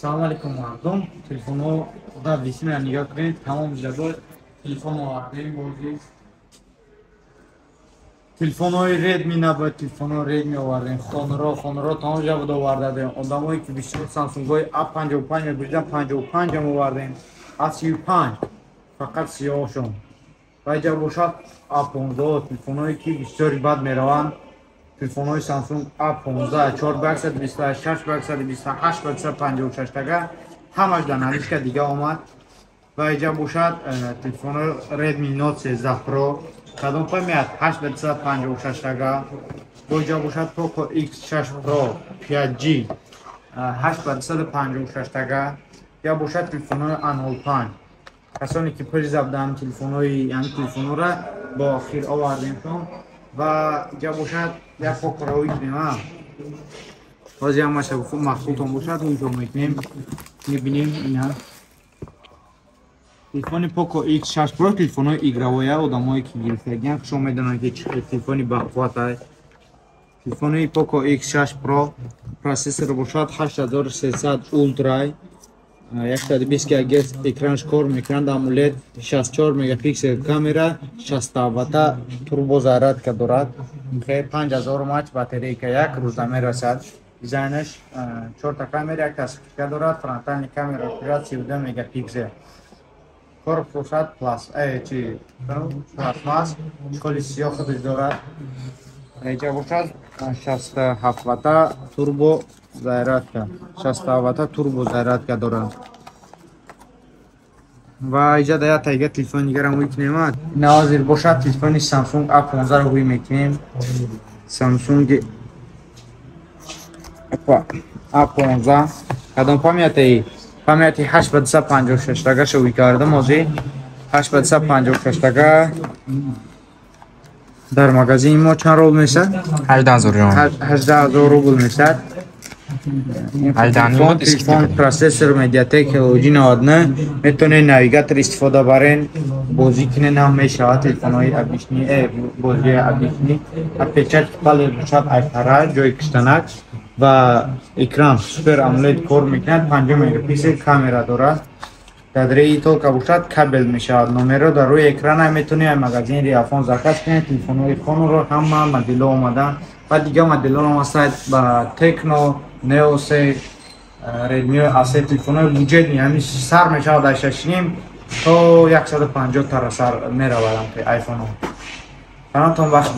Салом алейкум, мардум. Телефонҳо да висина нигоҳ кунед, тамом ҷабо телефон овардем бозӣ. Телефонҳои Redmi набояд, телефонҳои Redmi овардем. Хонаро тамом ҷабо овардадем. Одамое ки бисёр Samsung-ҳои A55 мебуриданд, 55 ам овардем. A35 фақат сиёҳшон. Ва иҷа бошад A15, телефонҳое ки бисёри бад мераванд. Телефонҳои Samsung A15 4 ба 128, 6 ба 128, 8 ба 156 тага ҳамаш дар наличка дига омад. Ва иҷа бошад телефонҳои Redmi Note 13 Pro, кадом память 8 ба 256 тага. Бо иҷа бошад Poco X6 Pro 5G 8 ба 256 тага. Я бошад телефонҳои A05. Касоне ки пуриза буданд телефонҳои, яъни телефонҳоро бо охир овардемшон. Ва иҷа бошад як Poco-ро кунем. Ҳозир ҳамаша маҳсултон бошад, инҷо мекунем, мебинем. Ина телефони Poco X6 Pro, телефонҳои игровой я, одамое ки гирифтагиан шумо медонанд, ки чӣ хел телефони бақувват. Телефони Poco X6 Pro процессор бошад 8300 Ultra, 120 Гц экранш кор мекунад, AMOLED, 64 мегапиксел камера, 60 ватта турбо зарядка дорад, 5000 мАч батарейка, як рӯза мерасад. Дизайнаш чорта камера, якта вспышка дорад, фронтальный камера 32 мегапиксел. Корпус бошад плас чи пластмасс, чехол и сиёҳ худаш дорад. Инҷа бошад 67 ватта турбо зарядка, 67 ватта турбо зарядка дорад. Ва иҷа да як тайга телефони дигарам ҳуй кунем. Ҳозир бошад телефони Samsung A15 ро ҳуй мекунем. Samsung A15 кадом память и? Память и 8 ба 256 тагаша ҳуй кардам. Ҳозир 8 ба 256 тага дар магазини мо чанд рубл мешавад? 18 000 юан. 18 000 рубл мешавад. Телефон процессор MediaTek Helio G99, метавонед навигатор истифода барен, бозӣ кунед ҳам мешавад, телефонҳои обычный, бозии обычный. Отпечатки палец бошад айпара ҷои киштанак ва экран Super AMOLED кор мекунад, 50 мегапиксел камера дорад. Дар реи толка бошад кабел мешавад. Номерро дар рӯи экрана метавонед магазини Реафон заказ кунед. Телефонҳои Хонорро ҳама моделҳо омаданд ва дигар моделҳоро ҳастанд ба Tecno, Neo 3, Redmi A3, телефонҳои бюджетный, ҳамин сар мешавад аз 6,5 то 150 тара сар меравад айфонҳо. Саломтон, бахт.